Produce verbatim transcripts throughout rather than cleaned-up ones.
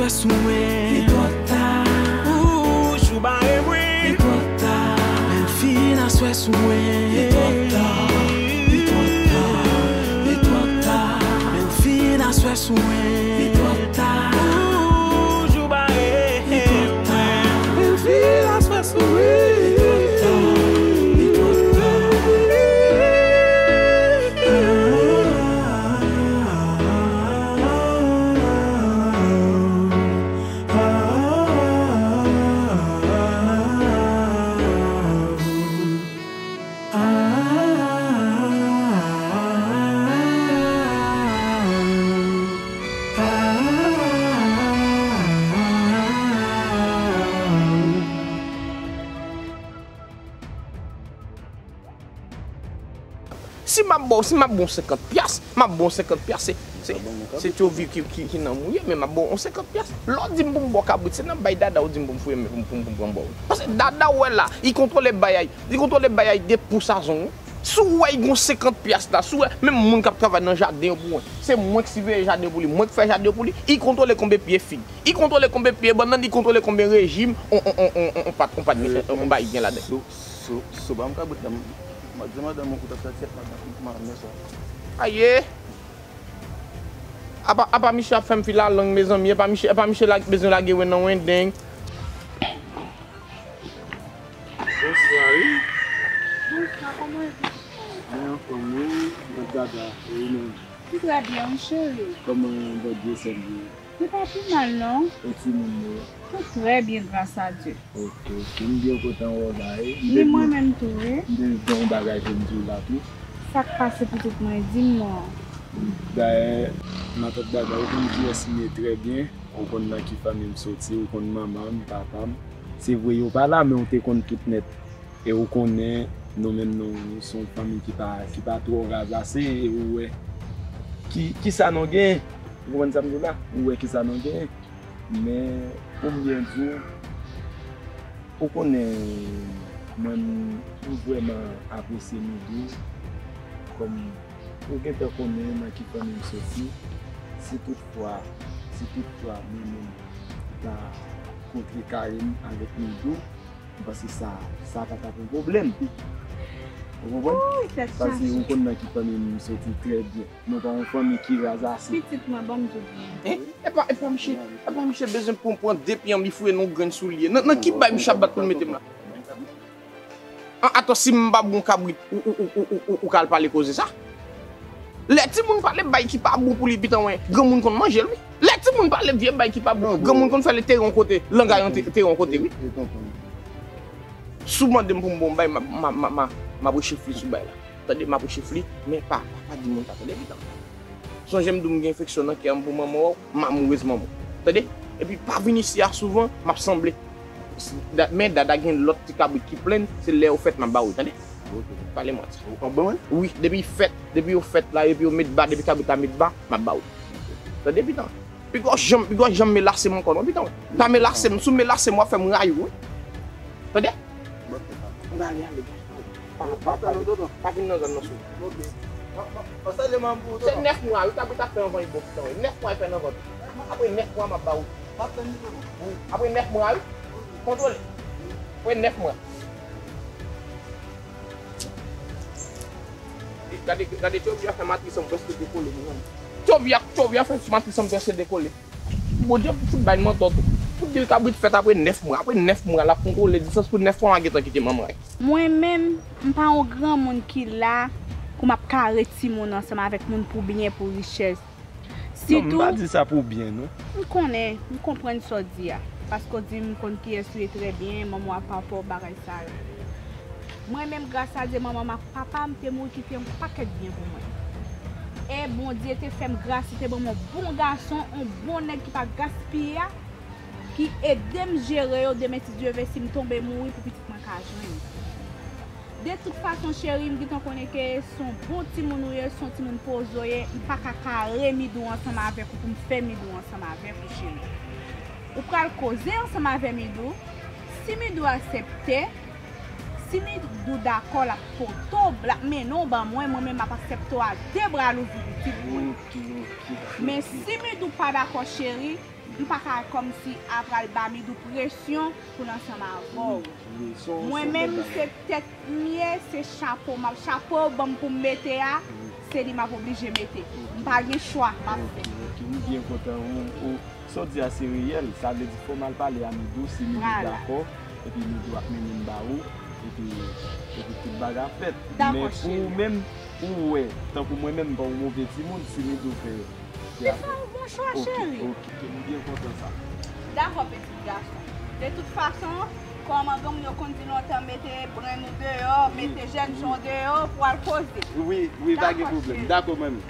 Sou mwen. Li twò ta. Ou toujou bare mwen. Li twò ta. Bèl fi, n a swè sou mwen. Li twò ta. Li twò ta. Li twò ta. Bèl fi, n a swè sou mwen. Li twò ta. Ou toujou bare mwen. Li twò ta. Bèl fi, n a swè sou mwen. Li twò ta. Li twò ta. Si m ap ba w, si m ap ba w senkant pyas, m ap ba w senkant pyas, se, se, se tchovi ki, ki, ki nan mouye, men m ap ba w senkant pyas. Lè w di m pou m ba w kabrit, se nan bay dada w di m pou m fouye men pou m, pou m, pou m pran ba w. Paske dada w wè la, li kontwole bagay, li kontwole bagay de pou sazon wi. Si w wè li gon senkant pyas la, si w wè menm moun k ap travay nan jaden yo pou mwen, se mwen k siveye jaden yo pou li, mwen k fè jaden yo pou li, li kontwole konbyen pye fig, li kontwole konbyen pye bannann, li kontwole konbyen rejim on, on, on, on, on, on pat, on pat, on bagay gen ladan. So, so, so, ban m kabrit la, m, m ap di madanm mwen pou t ap fè fèt madanm, madanm mwen sa. Aye! Apa, apa misye ap fè m fil a lang, mezanmi, epa misye, epa misye la, bezwen lage wen nan wen deng. Bonswa, wi. Bonswa, kòman w ye? Mwen anfòm, wi. Mwen dada, e ou menm? M trè byen, wi, cheri. Kòman Bondye sèvi? Li pa pi mal, non. E timoun yo? Tout trè byen, gras a Dye. Ok, ok. M byen kontan wè w la, wi. Ni mwen menm tou, wi. M te gen yon bagay pou m di w la tou. Sa k pase pitit mwen? Di m non. Dayè, matant dada, ou konn kiyès m ye trè byen. Ou konn nan ki fanmi m soti, ou konn manman m, papa m. Se vre, yo pa la, men ou te konn tout nèt. E ou konnen, nou menm, nou, nou se yon fanmi ki pa, ki pa twò raz ase, e ou wè ki, kisa nou genyen. Ou konprann sa m di w la? Ou wè kisa nou genyen. Men, pou m byen di w, ou konnen, mwen, m, m vrèman apresye Midou, kòm ou gentan konnen nan ki fanmi m soti. Si toutfwa, si toutfwa mwen menm, m ta kontre kare m avèk Midou, m panse sa, sa pa t ap yon pwoblèm. Ou konprann? Paske ou konn nan ki fanmi m soti trè byen. Nou pa yon fanmi ki raz ase. Pitit mwen, ban m di w byen. Hein? Epa, epa misye, epa misye bezwen pran, pran de pye an, li fouye nan yon grenn soulye. Nan, nan ki bay misye ap bat pou l mete m la? An, atò, si m pa bon kabrit, ou, ou, ou ka al pale koze sa? Lè timoun pale bay ki pa bon pou li, pitan wen, granmoun konn manje l, wi. Lè timoun pale vye bay ki pa bon, granmoun konn fè l tere yon kote, langay an te-, tere yon kote, wi. Si w mande m pou m bon bay, m ap, m ap, m ap, m ap, m ap rechifli sou bay la. Tande, m ap rechifli, men pa, pa, pa di moun sa, tande, pitan. Sonje m di w m gen enfeksyon nan kè m pou manman w, m amourez manman w. Tande? Epi pa vin isi a souvan, m ap sanble. Da-, men dada gen lòt ti kabrit ki plenn, se lè yo fèt m ap ba w, tande? Ok. Pale mwen sa. Ou ap ban mwen? Wi, depi fèt, depi yo fèt la, epi yo met ba, depi kabrit la met ba, m ap ba w. Tande, pitan? Piga w janm, piga w janm melase m ankò non, pitan. Pa melase m, si w melase m, w ap fè m rayi w, wi. Tande? Ann ale, ale. Pa, pa, pa, pa vin nan zòn nan sou. Se nèf mwa, wi, kabrit ap fè anvan li bon pitan, wi. Nèf mwa li fè nan vant. Apre nèf mwa, m ap ba w. Wi, apre nèf mwa, wi. Kontwole. Apre nèf mwa. Gade, gade, tchovi a fè matris an prèske dekole, mezanmi. Tchovi a, tchovi a fè matris an prèske dekole. Bondye fout bay mantò tou. Pou di l kabrit fèt apre nèf mwa. Apre nèf mwa, l ap kontwole distans pou nèf mwa, m a gentan kite manman l. Mwen menm, m pa yon granmoun ki la pou m ap kare timoun ansanm avèk moun pou byen, pou richès. Non, m pa di sa pou byen, non. M konnen, m konprann sa w di a. Paske w di m konn kiyès ou ye trè byen, manman w ap pa fè w bagay sa yo. Mwen menm, gras a Dye, manman m ak papa m te mouri kite yon pakèt byen pou mwen. E Bondye te fè m gras, li te ban m yon bon gason, yon bon nèg ki pa gaspiye a, ki ede m jere yo, demen si Dye ve, si m tonbe mouri pou pitit mwen ka jwenn. De tout fason, cheri, m gentan konnen ke se yon bon timoun ou ye, se yon timoun poze w ye, m pa ka kare Midou ansanm avèk ou pou m fè Midou ansanm avèk ou, cheri. Ou pral koze ansanm avè Midou. Si Midou aksepte, si Midou dakò, l ap pote w, l ap mennen w ban mwen, mwen menm m ap aksepte w a de bra louvri pitit mwen. Men si Midou pa dakò, cheri, M pa ka kòmsi a pral ba Midou presyon pou l ansanm avè w. Mwen menm, se tèt m ye, se chapo m ap, chapo ban m pou m mete a, se li m ap oblije mete. M pa gen chwa, m ap fè. Ok, ok, m byen kontan. Ou, ou, sa w di a se reyèl, sa vle di fò m al pale a Midou, si Midou dakò, epi Midou ap mennen m ba ou, epi, epi tout bagay ap fèt. Men pou ou menm, ou wè, tankou mwen menm, m pa yon move timoun, si Midou fè Li fè yon bon chwa, cheri. Ok, ok, m byen kontan sa. Dakò, pitit gason. De tout fason, kòm granmoun yo konn di lontan, mete brenn ou deyò, mete jènjan w deyò pou al koze. Wi, wi, pa gen pwoblèm. Dakò, manmi.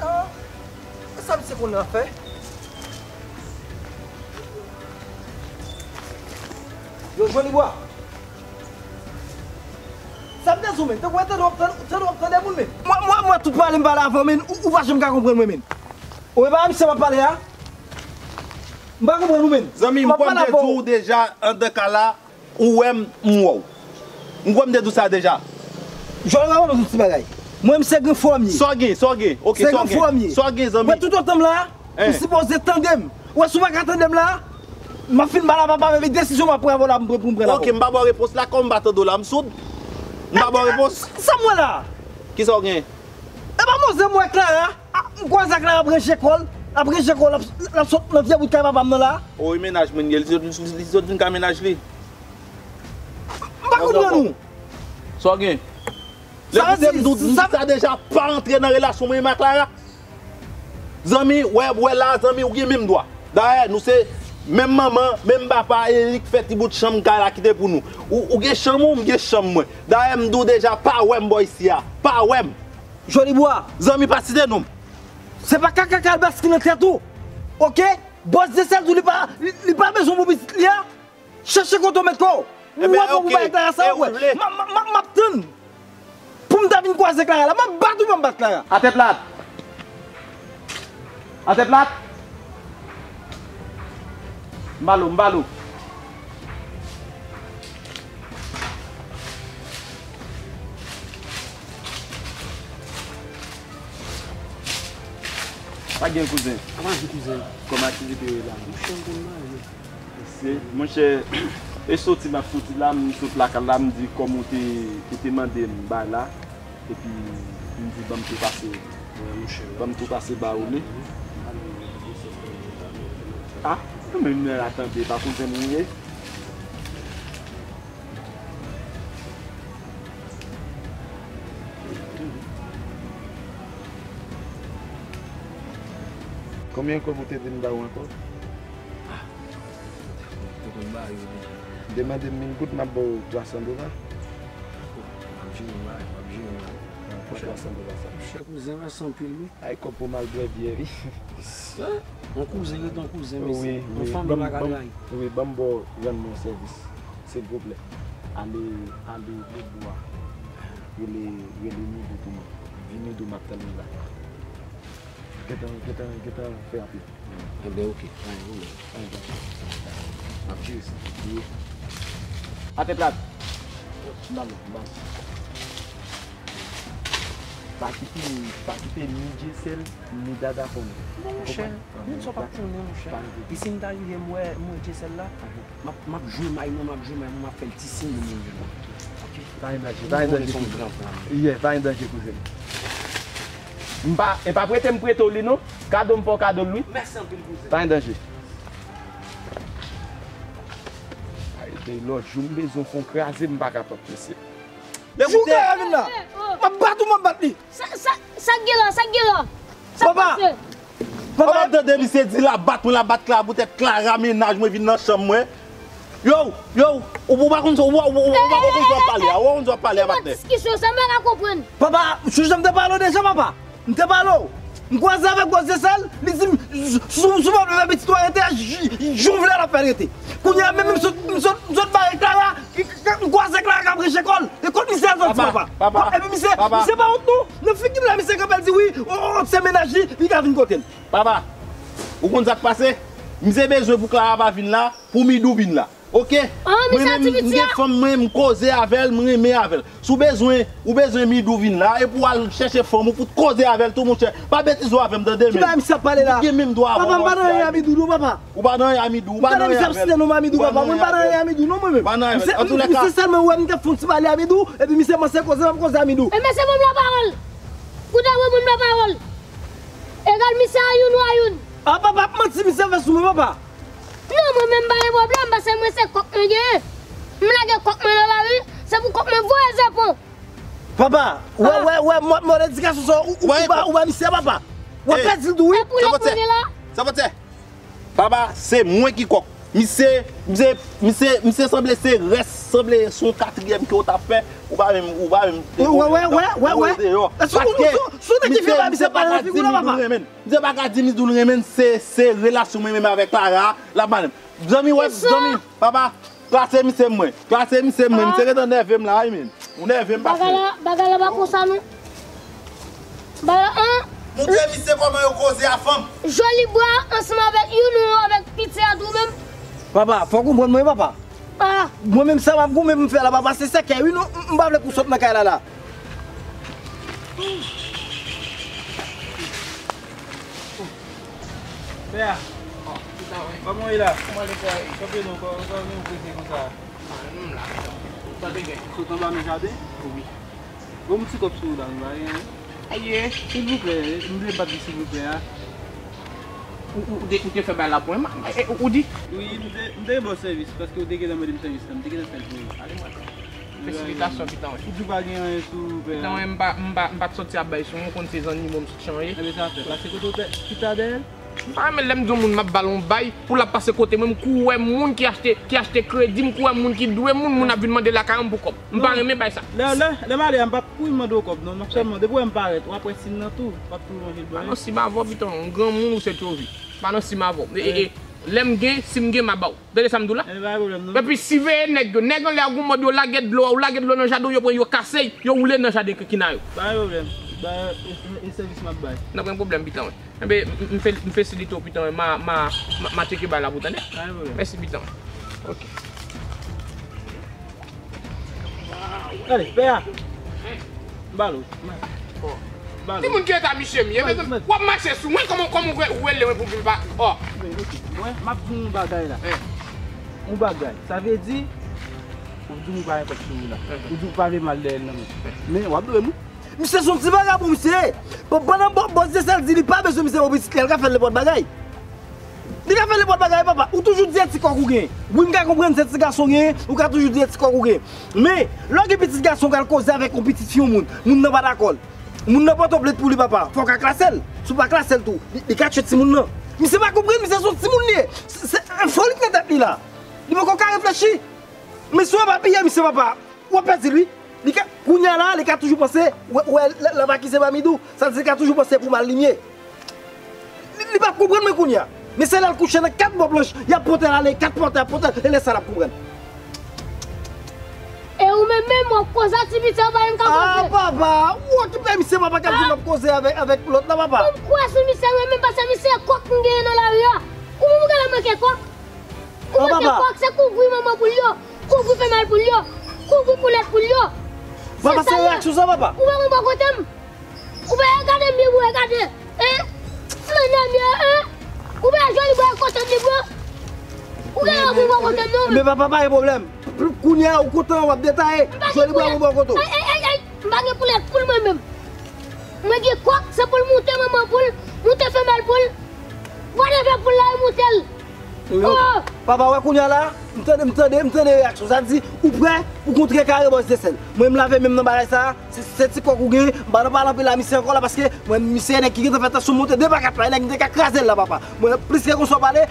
Ah, sa misye konn ap fè? Yo, Jolibwa. Sa m te di w, men. Tankou w tande, w ap tande, tande, w ap tande moun, men. Mwen, mwen, mwen, tout pale m pale avè w, men. Ou, ou pa janm ka konprann mwen, men. Ou wè pa misye m ap pale a? M pa konprann ou menm. Zanmi m, kwè m te di w deja, anndan kay la, ou wè m, m wè w. M kwè m te di w sa deja. Jòl rakonte w tout ti bagay. Mwen, m se gran frè w m ye. Sa w gen, sa w gen. Ok, sa w gen. Se gran frè w m ye. Sa w gen, zanmi. Mwen, toutotan m la, ou sipoze tande m. Ou wè, si w pa ka tande m la, m ap fin ba la papa, men desizyon m ap pran avè w la, m pran pou m pran la. Ok, m pa ba w repons la, kòm m pa tande w la, m soud. M pa ba w repons. Sa m wè la? Kisa w gen? E pa manzè m wè Clara? Ah, m kwaze ak Clara ap ranje kò l, l ap ranje kò l, l ap, l ap sot nan vye bout kay papa m nan la. O, e mennaj mwen li ye, li sot, li sot vin ka mennaj li. M pa konprann ou. Sa w gen? Lè koute m di w sa deja, pa antre nan relasyon mwen menm ak Clara. Zanmi, wè, wè la, zanmi, ou gen menm dwa. Dayè, nou se menm manman, menm papa, e li k fè ti bout chanm kay la kite pou nou. Ou, ou gen chanm ou, m gen chanm mwen. Dayè, m di w deja, pa wè m bò isi a. Pa wè m. Jolibwa. Zanmi, pa site non m. Se pa kaka kalbas ki nan tèt ou. Ok? Bòs Dyesèl di w li pa, li, li pa bezwen pou pitit li a. Chèche kote w met kò w. Ou wè pou bay Clara sa w wè. M, m, m, m ap tann. Pou m ta vin kwaze Clara la. M ap bat ou, m ap bat Clara. Atè plat. Atè plat. M ba l ou, m ba l ou. Pa gen kouzen. Apa gen kouzen? Kòm aktivite yo la. Monchè, m konn marye. Se, monchè, e soti m ap soti la, m sot lakay la, m di kòm ou te, ou te mande m bay la, epi m di ban m tou pase, ban m tou pase ba ou li. Ah, men m nan la tande, pa konn jan m ye. Konbyen kòb ou te di m ba ou ankò? Ah, te konn ba yo deja. Demande m mil goud, m ap ba w twa san dola. Dakò, m ap jere, m ap jere. Pran twa san dola sa. Monchè, kouzen, mèsi anpil, wi. Ay, kòb pou m al bwè byè, wi. Yon kouzen rete yon kouzen, mesye. Yon fanmi pa ka trayi. Wi, ban m ba w rann mwen yon sèvis, silvouplè. Ale, ale Midou a. Rele, rele Midou pou mwen. Di Midou m ap tann li la. Gentan, gentan, gentan fè anpil. Enben, oke, pa gen pwoblèm. M ap jere sa. Atè plat. M ba l, m ba l. Pa kite, pa kite ni Dyesèl, ni Dada konnen. Bon, monchè, moun sa w p ap konnen, monchè. E si m ta rive, m wè, m wè Dyesèl la, m ap, m ap jwe may mwen, m ap jwe may mwen, m ap fè l ti siy, moun yo. Ok? Pa gen danje, pa gen danje, kouzen. Yeah, pa gen danje, kouzen. M pa, e pa prete m prete w li, non. Kado m fè w kado l, wi. Mèsi anpil, kouzen. Pa gen danje. Ay, de lòt jou, m bezwen fè w kraze, m pa kapab, mesye. Jou Dara vin la. M ap bat ou, m ap bat li. Sa, sa, sa k gen la, sa k gen la? Sa k pase? Papa, m ap tande misye di l ap bat mwen, l ap bat Clara, poutèt Clara, mennaj mwen vin nan chanm mwen. Yo, yo, ou, ou pa konn sa, ou, ou, ou, ou pa konn sa w ap pale a, ou pa konn sa w ap pale a, patnè. Diskisyon sa, m pa ka konprann. Papa, sou jan m te pale w deja, papa. M te pale w. M kwaze avèk bòs Dyesèl, li di m, si, si w pa vle fè pitit ou arete a, j-, jan w vle a, l ap fè l rete. Kounye a menm, m sot, m sot, m sot bare Clara, m kwaze Clara k ap ranje kò l. E kot misye a Papa, papa, papa, epi misye, papa. Misye pa wont non. Nan figi m la, misye kanpe l di wi, on, on, se mennaj li, li ka vin kote l. Papa, ou konn sa k pase? Misye bezwen pou Clara pa vin la, pou Midou vin la. Oke? Ah, mwen menm, m gen fanm mwen, m koze avè l, m renmen avè l. Si w bezwen, ou bezwen Midou vin la, epi w al chèche fanm ou pou t koze avè l tou, monchè. Pa betize w avè m, tande, men. Ki bagay misye ap pale la? Ou gen menm dwa avè m. Papa, m pa nan anyen a Midou non, papa. Ou pa nan anyen a Midou, ou pa nan anyen avè l. Ou pa nan anyen avè l. Non, non, mwen menm. Antouka, misye sèlman wè m t ap fè yon ti pale a Midou, epi misye panse koze m ap koze a Midou. E mesye, ban m lapawòl. Koute, ban m lapawòl. Egal misye a youn ou a youn. Ah, papa, ap manti misye fè sou mwen, papa. Non, mwen menm m pa gen pwoblèm, paske mwen se kòk mwen genyen. M lage kòk mwen nan lari, se pou kòk mwen voye zepon. Papa, wè, wè, wè, mò, mò edikasyon sa, ou, ou, ou ba, ou ba misye, papa. W ap pèdi l tou, wi. E pou lòt mwen gen la. Sa pote. Papa, se mwen ki kòk. Misye, misye, misye, misye sanble se rès, sanble se yon katriyèm ke w t ap fè. Ou pa menm, ou pa menm. Wè, wè, wè, wè, wè. Paske misye, misye pa ka di Midou l renmen l. Misye pa ka di Midou l renmen l, se, se relasyon mwen menm avèk Clara, l ap pale m. Zanmi, wè, zanmi, papa, klase misye mwen. Klase misye mwen. Misye ret nan nève m la, wi, men. Ou nève m, pase. Bagay la, bagay la pa konsa, non. Bagay la, an. Montre misye kòman yo koze a fanm. Joli bwa ansanm avèk youn ou avèk piti a tou menm. Papa, fò w konprann mwen, papa. Ah. Mwen menm sa m ap goumen pou m fè la, papa, se sèkèy, wi, non, m, m pa vle pou w sot nan kay la, la. Pè a, kòman w ye la? Kanpe non, kò-, kòman w prese konsa? Sot anba nan jaden? Wi. Bon, m ti kòb sou ou la, nou pa gen anyen. Aye. Silvouplè, m vle bat li, silvouplè, a. Ou, ou, ou te, ou te fè bay la pou mwen, e, ou, ou di? Wi, m te, m te ba w sèvis, paske ou te gentan mande m sèvis la, m te gentan fè l pou ou. Ale mwen. Felisitasyon, pitan. Ou di w pa gen anyen sou pè a? Pitan, m pa, m pa, m pa t soti ap bay sou mwen, ou konn se zanmi mwen m sot chanje. Enben, sa fèt. Pase kote w te, chita dèyè l? M pa renmen lè m di yon moun m ap ba l yon bay, pou l ap pase kote mwen, m kou wè moun ki achte, ki achte kredi, m kou wè moun ki dwe moun, moun ap vin mande lakay mwen pou kòb. M pa renmen bay sa. Lè, lè, lè m ale a, m p ap kouri mande w kòb, non. M ap sèlman, depi w wè m parèt, w ap wè siy nan tou, w ap tou manje l. Pa nan siy m avè w, pitan, yon granmoun ou se tchovi. Pa nan siy m avè w. E, e, e, lè m gen, si m gen, m a ba w. Tande sa m di w la? E, pa gen pwoblèm, non. Epi siveye nèg yo. Nèg anlè a gon mòd yo lage dlo, yo lage dlo nan jaden w, yo pran, yo kase, yo woule nan jaden kikina yo. Pa gen pwoblèm. Ba, e, e, e sèvis m ap bay. Nan pran pwoblèm, pitan, wi. Enben, m, m, m fe-, m fesilite w, pitan, wi. Ma, ma, ma, ma tcheke bay la pou tande. Pa gen pwoblèm. Mèsi, pitan, wi. Ok. Ale, pè a. M ba l ou. M ba l ou. Timoun ki eta misye m ye, mezanmi. W ap mache sou mwen, kòman, kòman w rele mwen pou vin pa, oh. Mwen, m ap di w yon bagay la. Yon bagay. Sa vle di, ou di m ou pa gen kòb sou ou la. Ou di w pa vle mal dèyè l nan men. Men, w ap dwe m wi. Misye se yon ti vagabon, misye ye. Bon, pandan bò-, bòs Dyesèl di li pa bezwen misye pou pitit li, l ka fè l nenpòt bagay. Li ka fè nenpòt bagay, papa. Ou toujou di se ti kòk ou genyen. Wi, m ka konprann se ti gason w genyen, ou ka toujou di se ti kòk ou genyen. Men, lè w gen pitit gason, w pral koze avèk yon pitit fi yon moun, moun nan pa dakò l. Moun nan pote yon plent pou li, papa. Fò w ka klase l. Si w pa klase l tou, li, li ka tchwe timoun nan. Misye pa konprann, misye se yon timoun li ye. Se, se, e, folik nan tèt li la. Li poko ka reflechi. Men si w pa piye misye, papa, w ap pèdi l, wi. Li ka, kounye a la, li ka toujou panse, wè, wè, l, l ap akize Mamidou. Sa vle di li ka toujou panse pou mal li m ye. Li, li p ap konprann mwen kounye a. Men se lè l kouche nan kat bò planch, y ap pote l ale, kat pote, ap pote l, e lè sa l ap konprann. E ou menm menm, w ap koze a ti piti a, ou pa menm ka koze. Ah, papa, ou okipe misye, papa, k ap di l ap koze avèk, avèk lòt la, papa. Ou kwè sou misye, mwen menm, paske misye kòk m genyen nan lari a. Ou menm ou genlè manke kòk. Ou manke kòk, se kouvri manman poul yo, kouvri femèl poul yo, kouvri poulèt poul yo. Papa, se reyaksyon sa, papa. Ou pa konn bò kote m. Ou pa gade m byen pou w gade, en? Flannè m ye, en? Ou pa joli bò kote m li pran? Ou genlè ou bò kote m non. Men papa, pa gen pwoblèm. Kounye a ou kontan, w ap detaye. Joli bò bò kote w. Ay, ay, ay, ay. M pa gen poulèt poul mwen menm. Mwen gen kòk, se pou l moute manman poul, moute femèl poul. Whatever poul la, e moute l. Oh! Papa, wè kounye a la, m tande, m tande, m tande reyaksyon. Sa di, ou prè pou kontrekare bòs Dyesèl. Mwen, m lave men m nan bagay sa, se, se ti kòk ou gen, m pa nan pale anpil a misye ankò la, paske mwen, misye nèg ki gentan fè tansyon monte de pa kat la, nèg m te ka kraze l la, papa. Mwen, plis ke konsa w pale,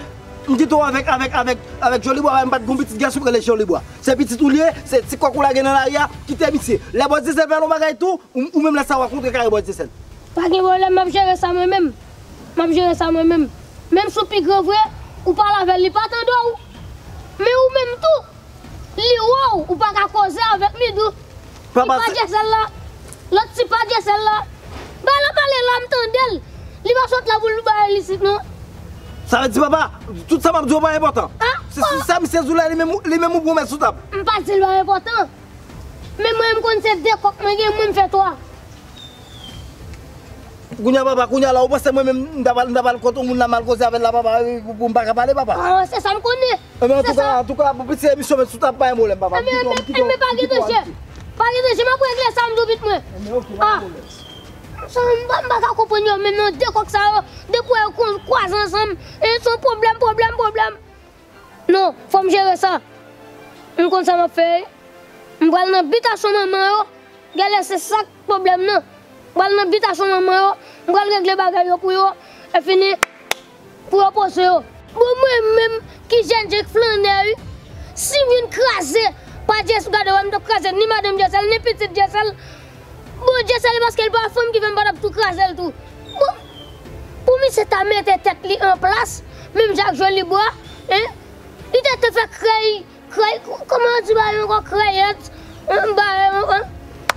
m kite w avèk, avèk, avèk, avèk Jolibwa, m pa t gon pitit gason k rele Jolibwa. Se pitit ou l ye, se ti kòk ou lage nan lari a, kite misye. Lè bòs Dyesèl fè yon bagay tou, ou, ou menm lè sa w a kontrekare bòs Dyesèl. Pa gen pwoblèm, m ap jere sa mwen menm. M ap jere sa mwen menm. Menm si w pi gran vre, ou pale avè l, li pa tande w. Men ou menm tou, li wè w, ou pa ka koze avèk Midou. Papa, ti pa Dyesèl la. Lòt ti pa Dyesèl la. Ba l ap pale la, m tande l. Li pa sot la pou l bay li sit non. Sa vle di papa, tout sa m ap di w pa enpòtan. Ah, se, se sa misye di w la, li menm, li menm ou pwomèt sou tab. M pa di l pa enpòtan. Men mwen, m konn se de kòk mwen gen, mwen m fè twa. Kounye a papa, kounye a la, ou panse mwen menm, m ta pral, m ta pral kot yon moun la, m al koze avè l la papa, pou, pou m pa ka pale papa? Ah, se sa m konnen. Enben, antouka, antouka, pou piti emisyon, men sou tab pa gen pwoblèm papa. Enben, enben, enben, pa gen danje. Pa gen danje, m ap regle sa, m di w vit mwen. Enben, ok, pa gen pwoblèm. Sa m pa, m pa ka konprann yo menm non, de kòk sa yo, depi yo kon-, kwaze ansanm, e se yon pwoblèm, pwoblèm, pwoblèm. Non, fò m jere sa. M konn sa m ap fè. M pral nan bitasyon manman yo. Genlè se sa k pwoblèm nan. M pral nan bitasyon manman yo. M pral regle bagay yo pou yo. E fini. Pou yo poze yo. Bon, mwen menm ki jèn, jèn flannè, wi. Si m vin kraze pa Dyesèl, gade, wè m t ap kraze ni madanm Dyesèl, ni pitit Dyesèl. Bon, Dyesèl, paske l pa fanm ki fè m pa t ap tou kraze l tou. Bon, pou misye ta mete tèt li an plas, menm jan ak Jolibwa, en, li te, te fè krèy, krèy, kòman yo di bagay ankò, krèyèt, en, bagay, en, en.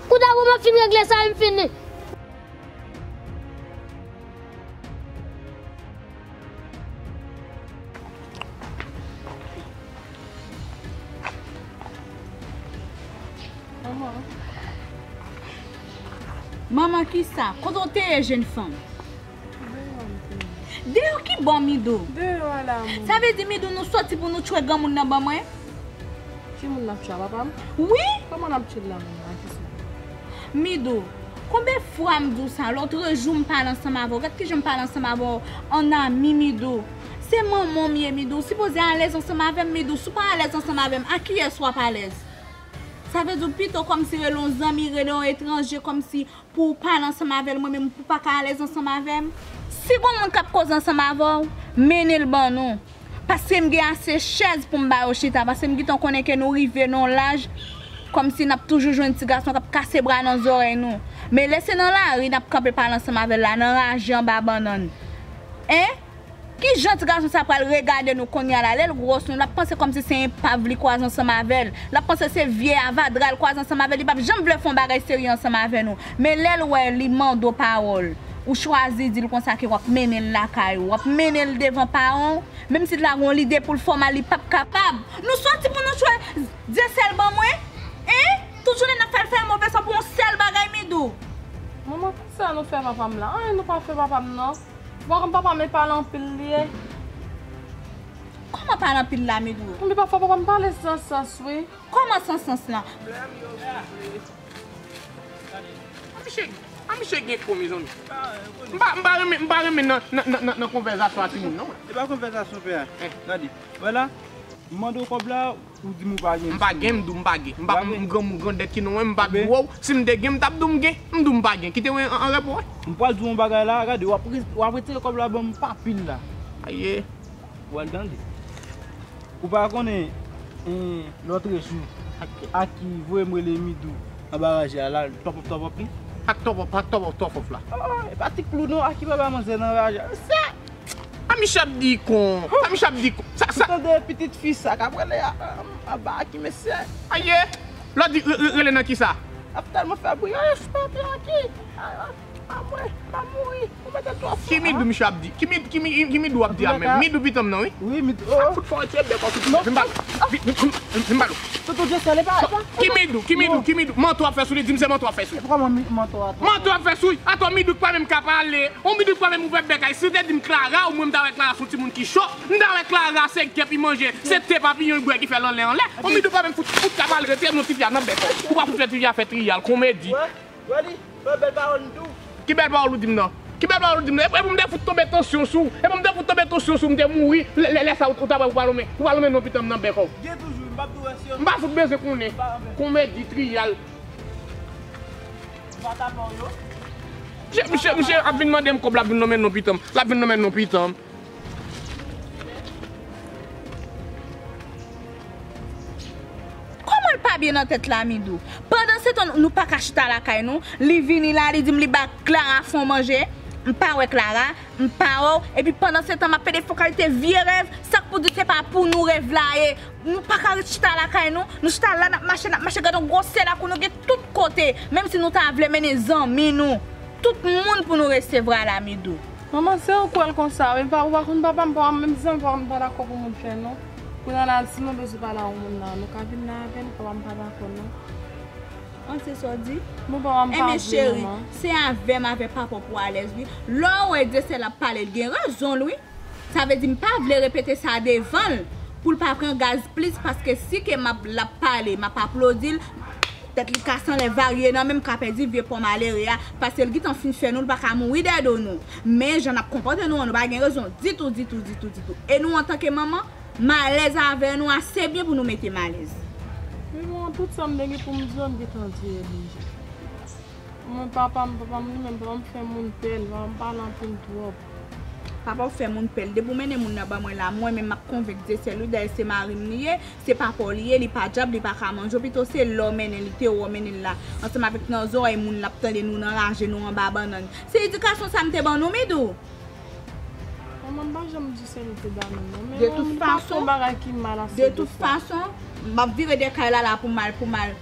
Kounye a pou m ap fin regle sa, m fini. Manman. Manman kisa? Kote w te ye, jenn fanm? Deyò m te ye. Deyò ki bò, Midou? Deyò a la, manman. Sa vle di, Midou, nou soti pou nou tchwe granmoun nan ban mwen? Ki moun n ap tchwe a, papa m? Wi! Kòman n ap tchwe l la, manman? A kisa? Midou, konbyen fwa m di w sa? Lòtrejou m pale ansanm avè w. Gad kijan m pale ansanm avè w an ami, Midou. Se manman m ye, Midou. Ou sipoze alèz ansanm avè m, Midou. Si w pa alèz ansanm avè m, a kiyès w ap alèz? Sa vle di w pito kòmsi rele yon zanmi, rele yon etranje, kòmsi pou w pale ansanm avè l, mwen menm pou w pa ka alèz ansanm avè m. Si gon moun k ap koze ansanm avè w, mennen l ban nou. Paske m gen ase chèz pou m ba yo chita, paske m gentan konnen ke nou rive nan yon laj kòmsi n ap toujou jwenn ti gason k ap kase bra nan zòrèy nou. Men lè se nan lari n ap kanpe pale ansanm avè l la, nan raje anba bannann. En? Kijan ti gason sa pral regade nou kounye a la? Lè l gwòs nou, l ap panse kòmsi se enpav li kwaze ansanm avè l. L ap panse se vye avadra l kwaze ansanm avè l. Li p ap janm vle fè yon bagay serye ansanm avè nou. Men lè l wè li mande w pawòl, ou chwazi di l konsa ke w ap mennen l lakay ou, w ap mennen l devan paran w, menm si l ta gen yon lide pou l fè w mal, li p ap kapab. Nou soti pou nou tchwe Dyesèl ban mwen? En? Tout jounen n ap fè l fè move san pou yon sèl bagay, Midou. Manman, kisa nou fè papa m la? Anyen nou pa fè papa m non. Bon, kòm papa m e pale anpil li ye. Kòman pale anpil la, Midou? Konbyen pafwa papa m pale san sans, wi. Kòman san sans lan? A misye, a misye gen kò, mezanmi. M pa, m pa renmen, m pa renmen nan, nan, nan, nan, nan konvèzasyon a timoun, non. Se pa konvèzasyon, pè a. Eh. Gade, wè la, m mande w kòb la, ou di m ou pa gen. M pa gen, m di w m pa gen. M pa, m granmoun grandèt ki non, m pa di w. Si m te gen, m t ap di w m gen. M di w m pa gen. Kite mwen an, an repo, wi. M pral di w yon bagay la, gade, w ap re-, w ap retire kòb la ban m pa pil la. Aye. W al tande. Ou pa konnen, en, lòtrejou, Aki voye m rele Midou anba raje a la, tòpòp tòpòp li. Ak tòpòp, ak tòpòp tòpòp la. Oh, e pa ti klou non, Aki papa manzè nan raje a. Sa! A misye ap di kon, a misye ap di kon. Sa, sa. Ou tande pitit fi sa k ap rele a, a, anba Aki mesye. Aye! Lòt di, re-, re-, rele nan kisa? Ap tèlman fè bri, aye, chita pi Aki. A, a, a mwen, m ap mouri. Ou mete twò fò. Ki Midou misye ap di? Ki Mid-, ki Mi-, ki Midou ap di a menm? Midou pitanm nan, wi. Wi, Midou. Ak kout fò, ti bèk, kout fò. Vin ba, vin, vin, vin, vin ba. Toto Dyesèl, e pa, e pa. Ki Midou, ki Midou, ki Midou? Manto ap fè sou li, di m se manto ap fè sou li. E poukò mwen mi-, manto a tou? Manto ap fè sou li. Atò Midou k pa menm ka pale. On Midou k pa menm ouvè bèk ay. Si w te di m Clara, ou mwen m ta wè Clara se yon timoun ki cho. M ta wè Clara se gèp li manje, se te papiyon li bwè ki fè l anlè anlè. On Midou pa menm fout, fout ka pale, retire non tifi a nan bèk ou. Ou pa fout fè tifi a fè triyal, konmedi. Wè, wè li, wè bèl pawòl m di w. Ki bèl pawòl ou di m nan? Ki bèl pawòl ou di m nan? E pou m te fout tonbe tansyon sou ou. E pou m te fout tonbe tansyon sou ou, m te mouri. Lè, lè, lè sa ou, ou ta wè ou pa lonmen, ou pa lonmen non pitanm nan bèk ou. Gen toujou, m p ap tou wè si yo. M pa fout bezwen konnen. Konmedi, triyal. Misye, misye, misye ap vin mande m kòb, l ap vin lonmen non pitanm. L ap vin lonmen non pitanm. Kòman l pa byen nan tèt la, Midou? Pandansetan, nou pa ka chita lakay nou, li vini la, li di m li ba Clara fon manje. M pa wè Clara, m pa wè w, epi pandan se tan m ap pede fè yon kalite vye rèv, sa k pou di se pa pou nou rèv la ye. Nou pa ka ret chita lakay nou, nou chita la n ap mache, n ap mache, gade yon gwosè lakou nou gen tout kote, menm si nou ta vle mennen zanmi nou, tout moun pou nou resevwa la Midou. Manman, se ou k wè l konsa wi, pa, ou pa konn papa m, papa m, menm zanmi papa m pa dakò pou moun fè non. Kounye a la, si nou bezwen pale a yon moun la, nou ka vin la avè l, papa m pa dakò non. An se sa w di? Bon, papa m pa vle manman. Enben cheri, se avè m avè papa w pou w alèz wi. Lè w wè Dyesèl ap pale, l gen rezon l wi. Sa vle di m pa vle repete sa devan l, pou l pa pran gaz plis, paske si ke m ap, l ap pale, m ap aplodi l, tèt li kase anlè varye nan men m ka pèdi vye pon malere a, paske l gentan fin fè nou, l pa ka mouri dèyè do nou. Men jan n ap konpòte nou an, nou pa gen rezon ditou, ditou, ditou, ditou. E nou antanke manman, m alèz avè nou ase byen pou nou mete m alèz. Wi, manman, tout sa m te gen pou m di w, m gentan di w deja. Mwen, papa m, papa m li menm, papa m fè moun pè l, papa m pale anpil twòp. Papa w fè moun pè l. Depi w mennen moun nan ban mwen la, mwen menm m ap konvenk Dyesèl wi, dayè se mari m li ye, se papa w li ye, li pa dyab, li pa ka manje w, pito se lè w mennen li, te wè w mennen l la, ansanm avèk nan zòrèy moun l ap tande nou nan raje, nou anba bannann. Se edikasyon sa m te ban nou, Midou? Manman, m pa janm di Dyesèl ou te ba nou non, men mwen, m pa fè yon bagay ki mal ase de fwa. De tout fason, m ap vire dèyè kay la la pou m al, pou m al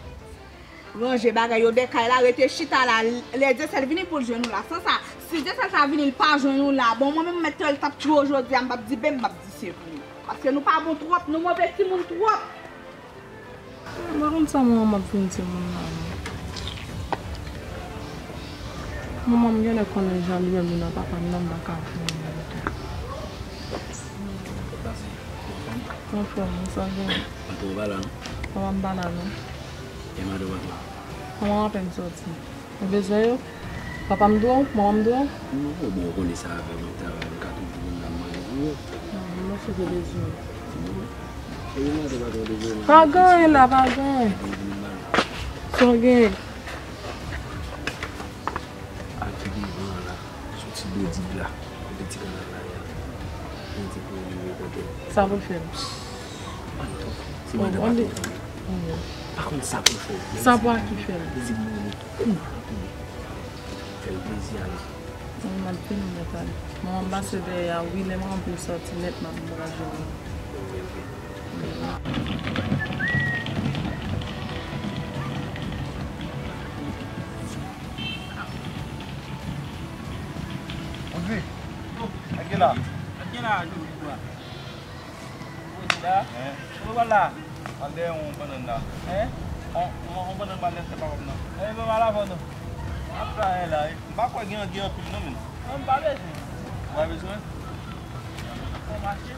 ranje bagay yo dèyè kay la, rete chita la, lè Dyesèl vini pou l jwenn ou la. San sa, si Dyesèl ta vini, l pa jwenn ou la, bon, mwen menm mèt tèl t ap tchwe w jodi a, m p ap di ben, m p ap di se vre. Paske nou pa bon twòp, nou move timoun twòp. M pa konn sa manman m ap vin di moun nan non. Manman m genlè konnen jan li menm li nan papa m nan, m pa ka vin nan tou. Anfòm, ou sa gen? Patwon pa la non. Papa m pa la non. E madan patwon? Manman m apèn sòti. Ou bezwen yo? Papa m dwe w? Manman m dwe w? Non, bon, ou konnen sa avè m ap travay, m ka toujou vin la, m manje pou yo. Non, m panse te bezwen yo. Bon, e yo mande pa twò bezwen la. Pa gen anyen la, pa gen anyen. Sa w gen? Al ki devan an la, sou ti dodib la, kote ti kanal la ye a. Li di pou li rekonte. Sa pou l fè m? Ann tou, se madan patwon an. Pa konn sa pou l fè l. Sa pou a ki fè l? Li di pou li tou. Fè l plezi ale. Manman m ap vini nèt ale. Manman m pase dèyè a wi, lè manman m vin sòti nèt, m ap degaje mwen. Odri, ak gen la. Ak gen la, Joli bwa. Ou di la? Hein? Ou wè la? Al dèyè yon bannann la. Hein? On, on, on bannann pral lèse papa m nan. Hein, papa la fò non. Ap travay la, wi. M pa kwè gen, gen anpil non, men. Non, m pa bezwen. Ou pa bezwen? Fò mache.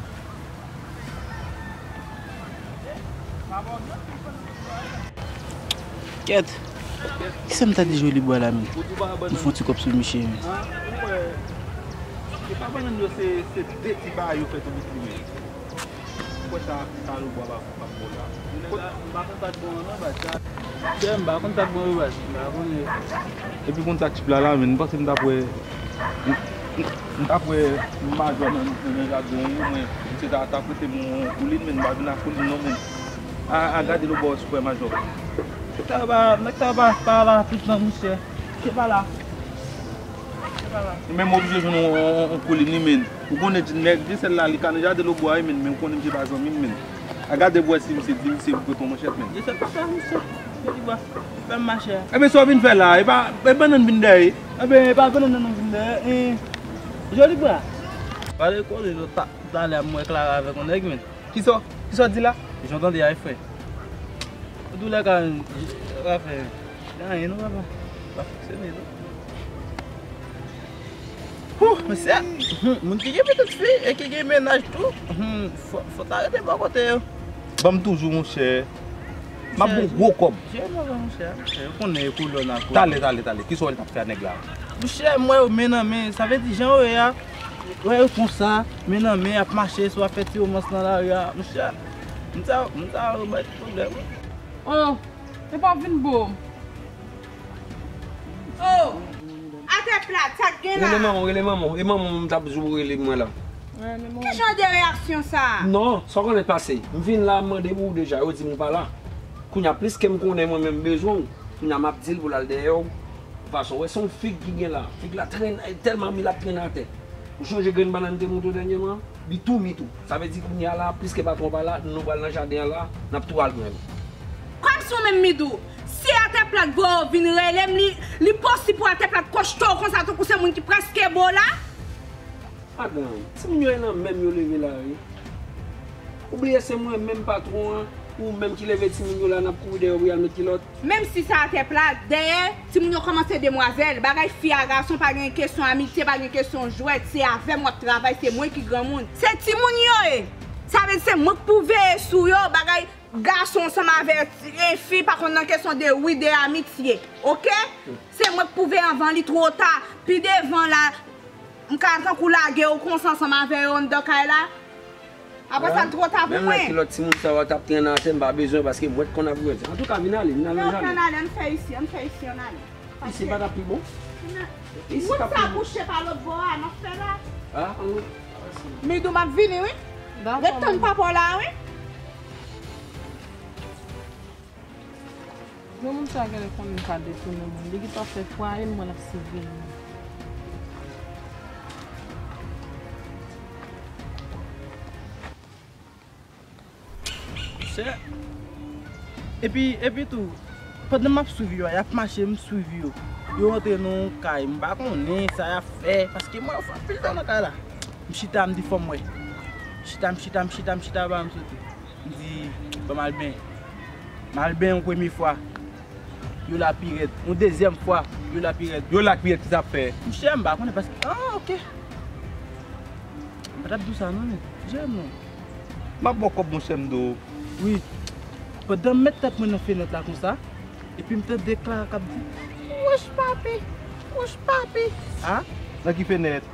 Kèt. Kisa m ta di Joli bwa la menm? M fè yon ti kòb sou misye menm. Se pa bannann yo, se, se de ti bagay yo fè tou bit li menm. Ou kwè sa, sa lo bwa pa, pa bon la. M pa konn sa k bon an non, baz. Chè, m pa konn sa k bon yo, baz. M pa konnen. Epi konn sa k chip la la, menm. M panse m t ap wè, m, m, m t ap wè majò nan, nan jaden an, wi, mwen. Misye ta, ta prete m yon koulin, menm. M pa vin ak koulin non, menm. A, a, gade lo bò sipè majò. Nèg sa pa, nèg sa pa, pa la tout non, monchè. Se pa la. Se pa la. Li menm oblije jwenn yon, yon, yon koulin li menm. Ou konnen di nèg di sèl la li ka nan jaden lo bwa wi menm, men ou konnen misye pa zanmi m menm. A gade pou wè si misye di misye pou pran manchèt menm. Di sèl pa sa misye. Misye di bwa. Fè m mache a. Ebyen sa w vin fè la, e pa, e bannann vin dèyè. Ebyen e pa bannann nan vin dèyè. E, Joli bwa. Pale koze yo ta, talè a m wè Clara avèk yon nèg menm. Kisa, kisa w di la? Jan w tande a, frè. Doulè ka, ka fè. Gen anyen non, papa. Pa fonksyone non. Huh, mesye, hmm, moun ki gen pitit fi e ki gen mennaj tou, hmm, fò, fò ta rete bò kote yo. Ban m toujou, monchè. M ap bon gwo kòb. Jere non, monchè. Yo konnen e kolòn a kolòn. Talè, talè, talè. Kisa w wè l t ap fè a nèg la? Monchè, m wè yo men nan men. Sa vle di, jan yo ye a, wè yo konsa, men nan men, ap mache, swa ap fè ti womans nan lari a. Monchè, moun sa, moun sa yo bay pwoblèm. Oh, e pa vin bo. Oh, atè plat, sa k gen la? Rele manman w, rele manman w. E manman w m t ap di w rele mwen la. Ki jan de reyaksyon sa? Non, sa w konnen k pase? M vin la, m mande pou w deja, yo di m ou pa la. Kounye a, plis ke m konnen mwen menm m bezwen w, kounye a m ap di l pou l al dèyè w. Fason, wè, se yon fig ki gen la. Fig la trennen, tèlman mi l ap trennen atè. Ou sonje grenn bannann m te montre w dènyèman? Li tou mi tou. Sa vle di kounye a la, piske patwon pa la, nou pral nan jaden an la, n ap tou al pran li. Kòmsi w menm Midou, si Atè Plat voye w vin rele m, li, li posib pou Atè Plat kochte w konsa tankou se moun ki prèske bo la? Madanm, timoun yo e nan menm yo leve la, wi. Ou bliye se mwen menm patwon an, ou menm ki leve timoun yo la, n ap kouri dèyè w pou y al met kilòt. Menm si se Atè Plat, dèyè, timoun yo kòmanse demwazèl. Bagay fi a gason, pa gen kesyon amitye, pa gen kesyon jwèt. Se avè m w ap travay, se mwen ki granmoun. Se timoun yo ye. Sa vle di se mwen k pou veye sou yo, bagay gason ansanm avè ti, e fi pa konn nan kesyon de wi, de amitye. Oke? Se mwen k pou veye anvan li twò ta. Pi devan la, m ka tankou lage w konsa ansanm avè yo anndan kay la. Apre sa, l twò ta pou mwen. Menm lè kilòt timoun sa yo t ap trennen atè, m pa bezwen paske mwen t konn ap grenn. Antouka, vin ale, vin al nan jaden. Ann ale, ann fè isi, ann fè isi, ann ale. Isi pa t ap pi bon? Isi t ap pi bon. Moun sa kouche pa lòt bò a, n ap fè la. A, ann. Midou, m ap vini, wi. Ret tann papa w la, wi. Granmoun sa genlè konnen m ka detounen moun. Li gentan fè twa e mwa l ap siveye m. Chè. Epi, epi tou, pandan m ap swiv yo a, y ap mache, m swiv yo. Yo antre nan yon kay, m pa konnen sa y ap fè, paske mwen, yo fè anpil tan nan kay la. M chita, m di fò m wè. M chita, m chita, m chita, m chita, pa m soti. M di, ban m al benyen. M al benyen yon premye fwa. Yo la pi rèd. Yon dezyèm fwa, yo la pi rèd. Yo la pi rèd, ki sa ap fè? Monchè, m pa konnen paske, ah, oke. M pa t ap di w sa non, men. Jè non. M ap ba w kòb, monchè, m di w. Wi. Pandan m met tèt mwen nan fenèt la konsa, epi m tande Clara k ap di, wouch papi, wouch papi. A? Nan ki fenèt?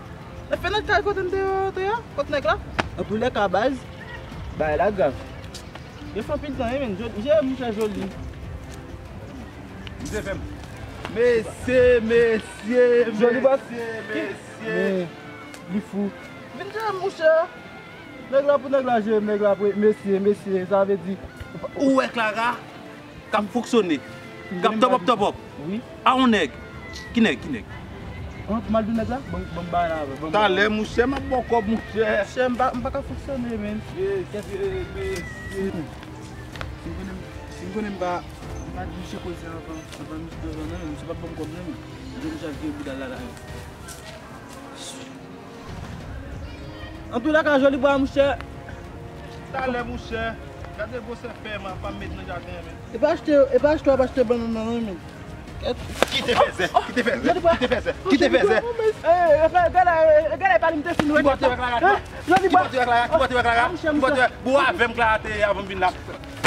Nan fenèt kay kote m te antre a, kot nèg la. Antoulèka, baz, bagay la grav. Yo fè anpil tan, wi, men. Joli, jè monchè joli. Mesye, mesye, mesye, mesye. Men, li fou. Vin jere m, monchè. Nèg la pou nèg la jere m, nèg la pou mesye, mesye, sa vle di. Ou wè Clara k ap fonksyone, k ap tòpòp tòpòp. Wi. A yon nèg. Ki nèg, ki nèg? An, pou m al di nèg la? Ban m, ban m bay la avè, ban m bay la. Talè, monchè, m ap ba w kòb, monchè. Monchè, m pa, m pa ka fonksyone, men. Mesye, mesye. Si m konnen, si m konnen m pa, m pa di misye koze anvan, anvan, anvan, non, men misye p ap ban m kòb, non, men. Misye deja vire bouda l la, la. Antoulèka, joli bwa, monchè. Talè, monchè. Gade gwosè fèy mwen ap met nan jaden an, men. E pa achte, e pa achte w ap achte bannann nan, non, men. Kite fèzè, kite fèzè, kite fèzè, kite fèzè. Gade, gade, gade, pale m te fin wè. Ki bò te wè Clara? Ki bò te wè Clara? Ki bò te wè? Bon, avè m Clara te ye avan m vin la.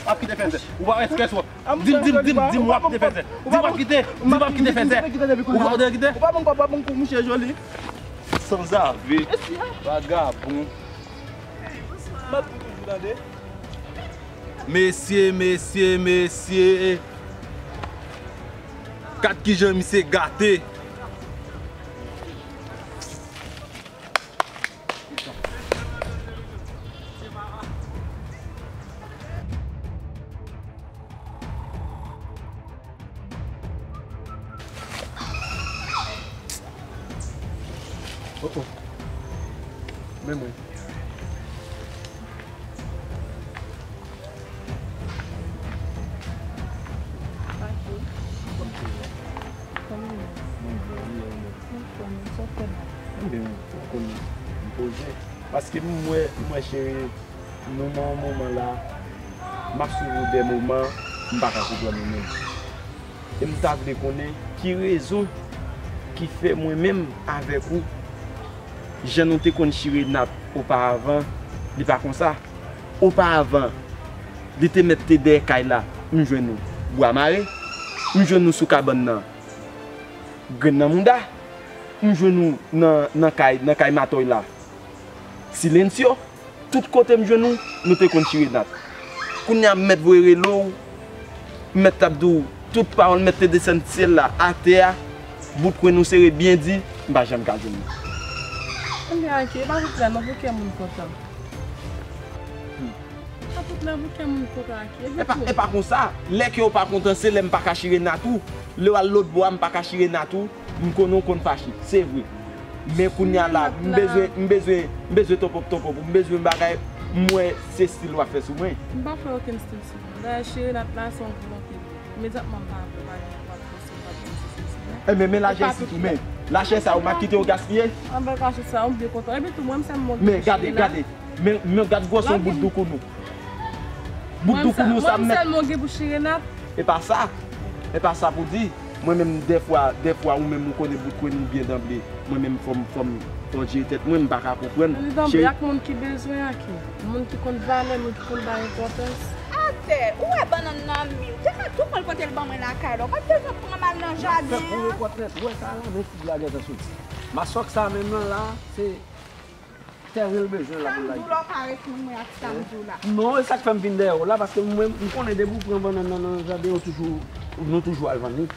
Ap kite fèzè. Ou pa wè strès ou. Di m, di m, di m, di m w ap kite fèzè. Di m w ap kite, di m w ap kite fèzè. Ou pa kontan kite? Ou pa ban m kòb, ou pa ban m kòb, monchè joli. Sanzave. Vagabon. M ap di toujou, tande. Mesye, mesye, mesye. Gad kijan misye gate. Oh, oh. Men mwen. Mwen byen, ou konn, m poze. Paske m wè, m wè cheri, nou nan yon moman la, m ap swiv ou de moman, m pa ka konprann ou menm. E m ta vle konnen ki rezon ki fè mwen menm avèk ou, jan nou te konn chire nat oparavan, li pa konsa. Oparavan, li te mèt te dèyè kay la, m jwenn ou bwa mare, m jwenn ou sou kabann nan, grenn nan mouda, m jwenn ou nan, nan kay, nan kay matòy la. Silensyo, tout kote m jwenn ou, nou te konn chire nat. Kounye a m mèt voye rele w, m mèt t ap di w tout pawòl, m mèt te desann syèl la atè a, bout kwen nou sere byen di, m pa janm ka jwenn ou. Ebyen, ok, e pa tout lè non pou kè moun kontan. Hmm. E pa tout lè pou kè moun kontan, ok. E pa, e pa konsa, lè kè w pa kontan, se lè m pa ka chire nat ou. Lè w al lòt bò a, m pa ka chire nat ou, m konnen w konn fache. Se vre. Men kounye a la, m bezwen, m bezwen, m bezwen tonpòp tonpòp ou, m bezwen bagay, m wè se stil w ap fè sou mwen. M pa fè okenn stil sou mwen. Dayè, chire nat la, se yon volonte. Imedyatman, m pa vle bagay, m ap fòse, m ap di se sesi, se sela. Enben, men lachè isi tou, men. Lachè sa, ou m ap kite w gaspiye? Anben, lachè sa, ou byen kontan. Epi tou, mwen, m sèlman gen pou chire nat. Men gade, gade. Men, men gad gwosè yon bout doukounou. Bout doukounou sa m mèt. Mwen sèlman gen pou chire nat. E pa sa. E pa sa pou di. Mwen menm, dèfwa, dèfwa ou menm ou konnen bout kwen nou byen danble. Mwen menm fò m, fò m, fò m jere tèt mwen, m pa ka konprann. Danble ak moun ki bezwen an ki? Moun ki konn valè, moun ki konn bay enpòtans. Atè, ou wè bannann nan mi, ou te ka tou pran l pote l ban mwen lakay la. Ou pa t bezwen pran m al nan jaden an. Ou wè sa la, men fig la gentan soti. Masòk sa menm lan la, se tè re l bezwen la pou l la. Sa m di w la, ou pa reponn mwen ak sa m di w la. Non, e sa k fè m vin dèyè w la, paske mwen, m konnen depi w pran bannann nan nan jaden, yo toujou, nou toujou al vann li.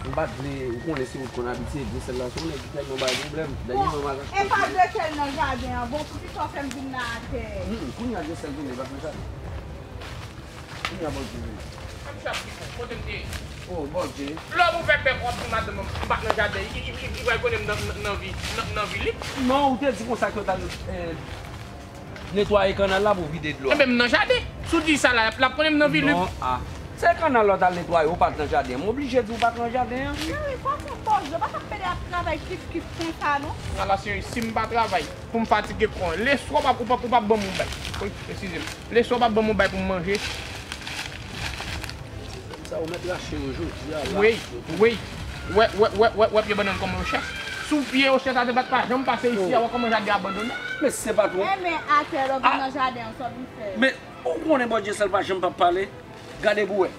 M pa t vle, ou konnen se ou t konn abitye, Dyesèl la se yon nèg ki tèlman bay pwoblèm. Dènye mwa m al achte. Bon, e pa Dyesèl nan jaden an, bon, poukisa w fè m vin la atè? Hmm, kounye a Dyesèl vini, e pa t nan jaden. Kounye a Bondye vini. Sa misye ap di, kote m te ye? Oh, Bondye. Lè w ouvè bèk w ap di madanm m, m pa t nan jaden, li, li, li, li pral konnen m nan, nan, nan vi, nan, nan vi lib. Non, ou te di konsa ke w t al, eh, netwaye kannal la pou vide dlo a. Enben, m nan jaden. Si w di sa la, l ap konnen m nan vi lib. Non, a. Se kannal la w t al netwaye, ou pa t nan jaden. M oblije di w pa t nan jaden an. Cheri, fò w fè pòz, ou pa t ap pede ap travay kif kif konsa, non. Ala cheri, si m pa travay, pou m fatige kò an. Leswa w p ap, ou p ap, ou p ap ban m yon bay. Wi, eskize m. Leswa w p ap ban m yon bay pou m manje. Sa ou mèt rache yo jodi a la. Wi, wi. Wè, wè, wè, wè, wè pye bannann kòman yo chè. Sou pye yo chè sa te pa t pa janm pase isi a, wè kòman jaden abandone. Men se pa twò. Enben, atè lè w vin nan jaden an, sa w vin fè? Men ou konnen Bondye sèl pa janm p ap pale. Gade pou wè.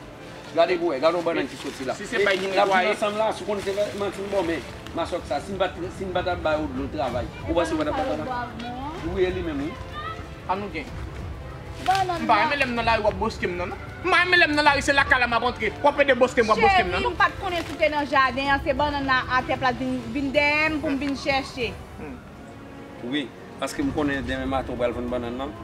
Gade pou wè, gade yon bannann ki soti la. Si se bay ki netwaye. N ap viv ansanm la, si w konn se manti m ba w, men masòk sa, si m pa t, si m pa t ap ba yo dlo travay, ou panse w pa t ap ba la? Wi, e li menm, wi. An nou gen. M pa renmen lè m nan lari w ap boske m nan, non. M pa renmen lè m nan lari se lakay la m ap antre. W ap ede boske m, w ap boske m nan, non. Cheri, m pa t konnen si w te nan jaden an, se bannann la atè plat vin, vin dèyè m pou m vin chèche. Wi, paske m konnen demen maten w pral vann bannann nan.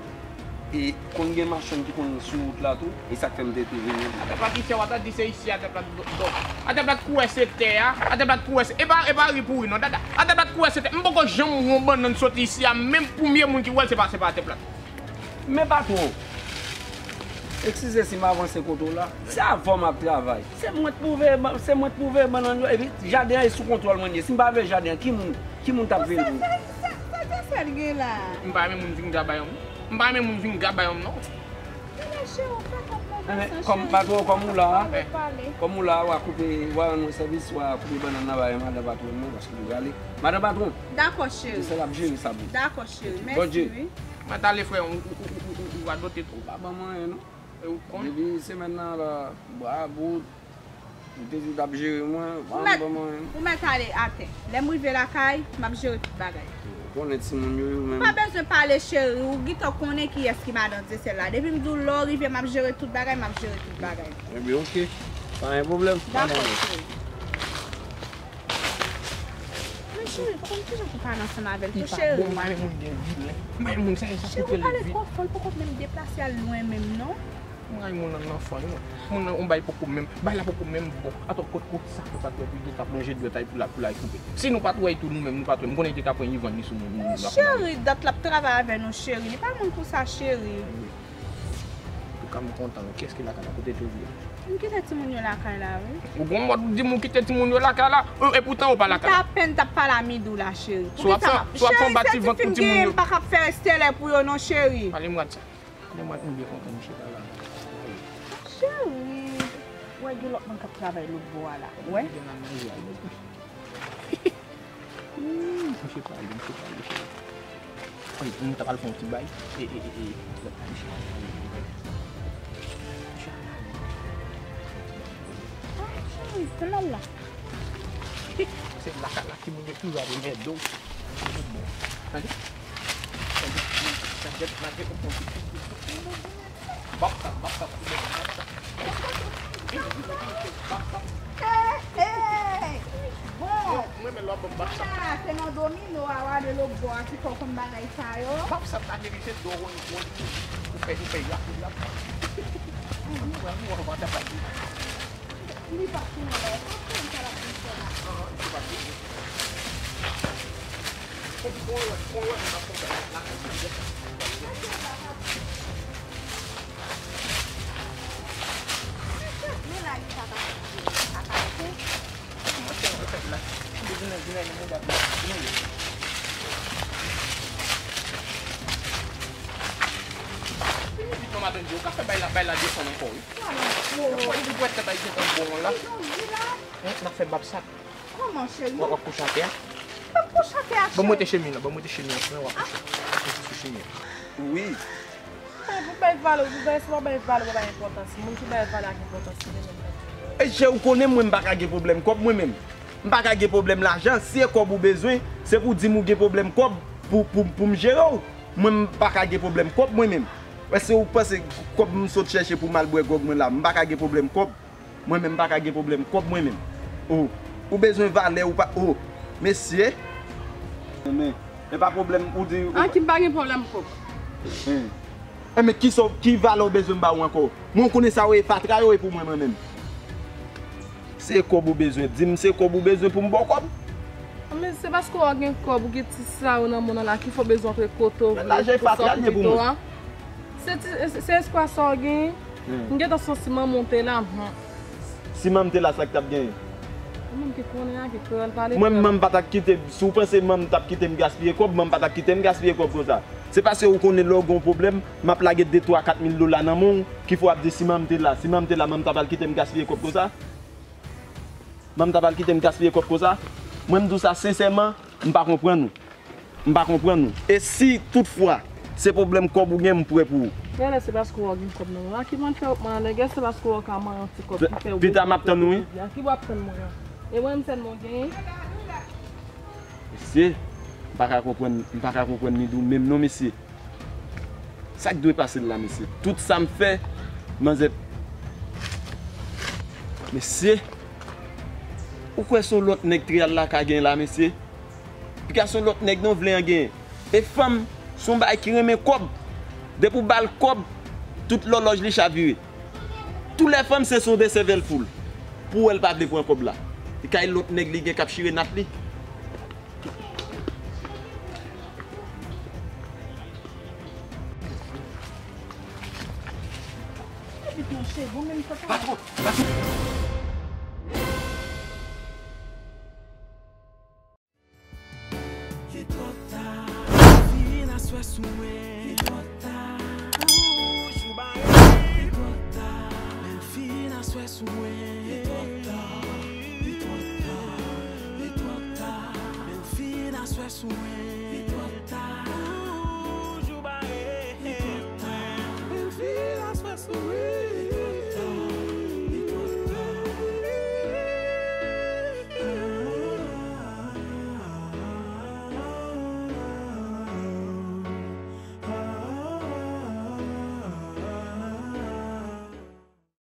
E konn gen machann ki konn sou wout la tou, e sa k fè m te tou vini. Atè plat isi a, w ap di se isi atè plat do. Atè plat kou wè se tè a, atè plat kou wè se, e pa, e pa ri pou ri non, dada. Atè plat kou wè se tè. M poko janm wè yon bannann soti isi a, menm premye moun ki wè l, se pa, se pa atè plat. Men patwon, eskize si m avanse kote w la. Se avè w m ap travay. Se mwen t pou veye, se mwen t pou veye bannann yo. Epi jaden an e sou kontwòl mwen li ye. Si m pa veye jaden an, ki moun, ki moun t ap veye l pou ou? Sa, sa, sa, sa Dyesèl gen la? M pa renmen moun vin gabayon m. M pa renmen moun vin gabayon m, non. Enben, cheri, w fè kòm mwen. Enben, kòm patwon, kòm ou la a, kòm ou la a, w a koupe, w a rann mwen sèvis, w a koupe bannann nan ba madan patwon mwen, paske m prale. Madan patwon. Dakò, cheri. Dyesèl ap jere sa pou ou. Dakò, cheri. Mèsi, wi. Mèt ale, frè, ou, ou, ou radote twòp. Ou pa ban mwen anyen, non. E ou konn. Depi semèn nan la, bra bout, ou te di w t ap jere mwen, ou pa ban mwen anyen. Ou mèt ale atè. Lè m rive lakay, m ap jere tout bagay. Ou konnen timoun yo, yo menm. Ou pa bezwen pale, cheri, ou gentan konnen kiyès ki madan Dyesèl la. Depi m di w lè w rive, m ap jere tout bagay, m ap jere tout bagay. Ebyen, oke. Pa gen pwoblèm. Dakò, cheri. Men cheri, konn kijan pou pale ansanm avè l tou, cheri. Bon, m pa renmen moun gen vilen. M pa renmen moun sa, sa koupe l vit. Cheri, ou pale twò fò, l poko menm deplase al lwen menm, non. M pa renmen moun nan nan fann, non. Moun nan, yon bay poko menm, bay la poko menm bon. Atò, kot, kot sa, kot sa, epi gen k ap lonje dwèt a, epi la, pou l al koupe. Si nou pa t wè l tou, nou menm, nou pa t wè l. M konnen li te ka pran Ivan li sou moun, moun, moun. Cheri, dat l ap travay avè nou, cheri. Li pa moun pou sa, cheri. Antouka, m kontan, wi. Kiyès ki lakay la? Kote l te di a? M kite timoun yo lakay la, wi. Ou gon mòd ou di m ou kite timoun yo lakay la, e, epoutan yo pa lakay la. M ta apèn t ap pale a Midou la, cheri. Si w ap fè, si w ap fè yon ba ti vant pou timoun yo. M pa ka fè estelè pou yo non, cheri. Ale m gad sa. Ale m gad, m byen kontan, misye pa la. Cheri, wè gen lòt moun k ap travay lòt bò a la, wè. Gen nan manje a, wi. Hmm, misye pale, misye pale, cheri. Ann, nou ta pral fè yon ti bay. E, e, e, e, lòt misye pale. Misye pale. Ah, cheri, se nan la. Se lakay la timoun yo toujou ap renmen do. Tande? Tande? Tande? Tande? Bap sa, bap sa, bap sa. Hey, hey! Bon, mwen, mwen, lò, bon, bap sa. Kounye a, se nan domino a, w ale lòt bò a, ki fè w konn bagay sa yo. Bap sa, ta merite do, won, won, ou fè, ou fè, y ap, y ap. Mwen, mwen, mwen, mwen, mwen, mwen, Li pa konnen la, e pa konnen sa l ap vin fè la. Men la, li pa ka, li pa ka rete. Vin vit non, madanm Dye, ou ka fè bay la, bay la desann ankò, wi. Ou wè tèt la, li gentan bon la. Hein, n ap fè bab sa. Kòman, cheri? W ap kouche atè a? M ap kouche atè a, cheri. Ban m wete chemiz la, ban m wete chemiz la, w ap kouche sou chemiz la. Wi. Ou bay valè, ou bay, si w bay valè, ou bay enpòtans. Moun ki bay valè ak enpòtans, se li menm k ap jere. E je ou konnen mwen, m pa ka gen pwoblèm kòb mwen menm. M pa ka gen pwoblèm lajan. Si e kòb ou bezwen, se pou di m ou gen pwoblèm kòb pou, pou, pou m jere w. Mwen, m pa ka gen pwoblèm kòb mwen menm. Èske ou panse kòb m sot chèche pou m al bwè gwòg mwen la, m pa ka gen pwoblèm kòb? Mwen menm m pa ka gen pwoblèm kòb mwen menm. O, ou bezwen valè ou pa, o, mesye. Men, e pa pwoblèm ou di ou... Anki m pa gen pwoblèm kòb. Hen. Enben, ki sa, ki valè ou bezwen m ba ou ankò? Mwen, ou konnen sa yo ye, fatra yo ye pou mwen, mwen menm. Se kòb ou bezwen, di m se kòb ou bezwen pou m ba w kòb. Men se paske w gen kòb, ou gen ti sa yo nan men w la, ki fè w bezwen antre kote w vle pou sòti pito a. Se ti, se, se espwa sa w gen. Hmm. M gentan santi manman w te la. Hmm. Si manman m te la, sa k t ap genyen? Ou menm ki konnen a, ki kreyòl pale. Mwen, manman m pa t ap kite, si w panse manman m t ap kite m gaspiye kòb, manman m pa t ap kite m gaspiye kòb konsa. Se paske ou konnen lè w gen yon pwoblèm, m ap lage de, twa, kat mil dola nan men w, ki fè w ap di si manman m te la, si manman m te la, manman m ta pral kite m gaspiye kòb konsa? Manman m ta pral kite m gaspiye kòb konsa? Mwen, m di w sa sensèman, m pa konprann ou. M pa konprann ou. E si toutfwa se pwoblèm kòb ou gen, m prè pou ou. Genlè se paske w gen kòb nan men w. A ki mwen fè w pran nèg, se paske w ka manyen yon ti kòb ki fè w... Pita m ap tann ou, wi. A ki w ap tann mwen an? E mwen menm sèlman w genyen? Mesye, m pa ka konprann, m pa ka konprann Midou menm non, mesye. Sa k dwe pase l la, mesye? Tout sa m fè, manzè. Mesye, ou kwè se yon lòt nèg Treyal la ka gen la, mesye? Piga se yon lòt nèg non vle an gen. E fanm, se yon bagay ki renmen kòb. Depi w ba l kòb, tout lòlòj li chavire. Tou lè fanm se son de sèvèl poul. Pou wè l pa vle pran kòb la. Li kay lòt nèg li gen k ap chire nat li. Patwon, patwon. Li twò ta, fin aswè sou mwen. Li twò ta, pou jou bare. Li twò ta, men fin aswè sou mwen. Li twò ta, li twò ta, li twò ta, men fin aswè sou mwen.